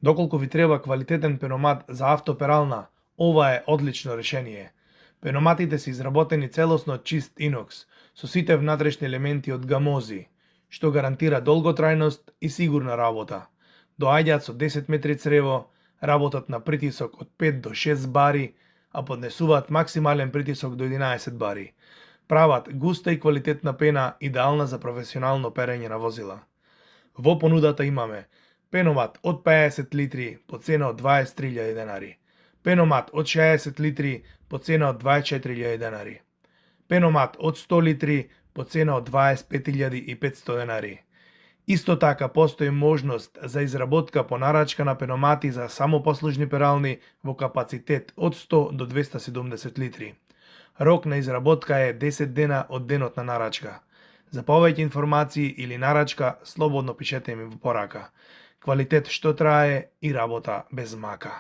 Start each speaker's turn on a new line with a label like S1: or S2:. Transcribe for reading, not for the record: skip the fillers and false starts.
S1: Доколку ви треба квалитетен пеномат за автоперална, ова е одлично решение. Пеноматите се изработени целосно од чист инокс, со сите внатрешни елементи од гамози, што гарантира долготрајност и сигурна работа. Доаѓаат со 10 метри црево, работат на притисок од 5 до 6 бари, а поднесуваат максимален притисок до 11 бари. Прават густа и квалитетна пена, идеална за професионално перење на возила. Во понудата имаме пеномат од 50 литри по цена од 23.000 денари, пеномат од 60 литри по цена од 24.000 денари, пеномат од 100 литри по цена од 25.500 денари. Исто така постои можност за изработка по нарачка на пеномати за самопослужни перални во капацитет од 100 до 270 литри. Рок на изработка е 10 дена од денот на нарачка. За повеќе информации или нарачка, слободно пишете ми во порака. Квалитет што трае и работа без мака.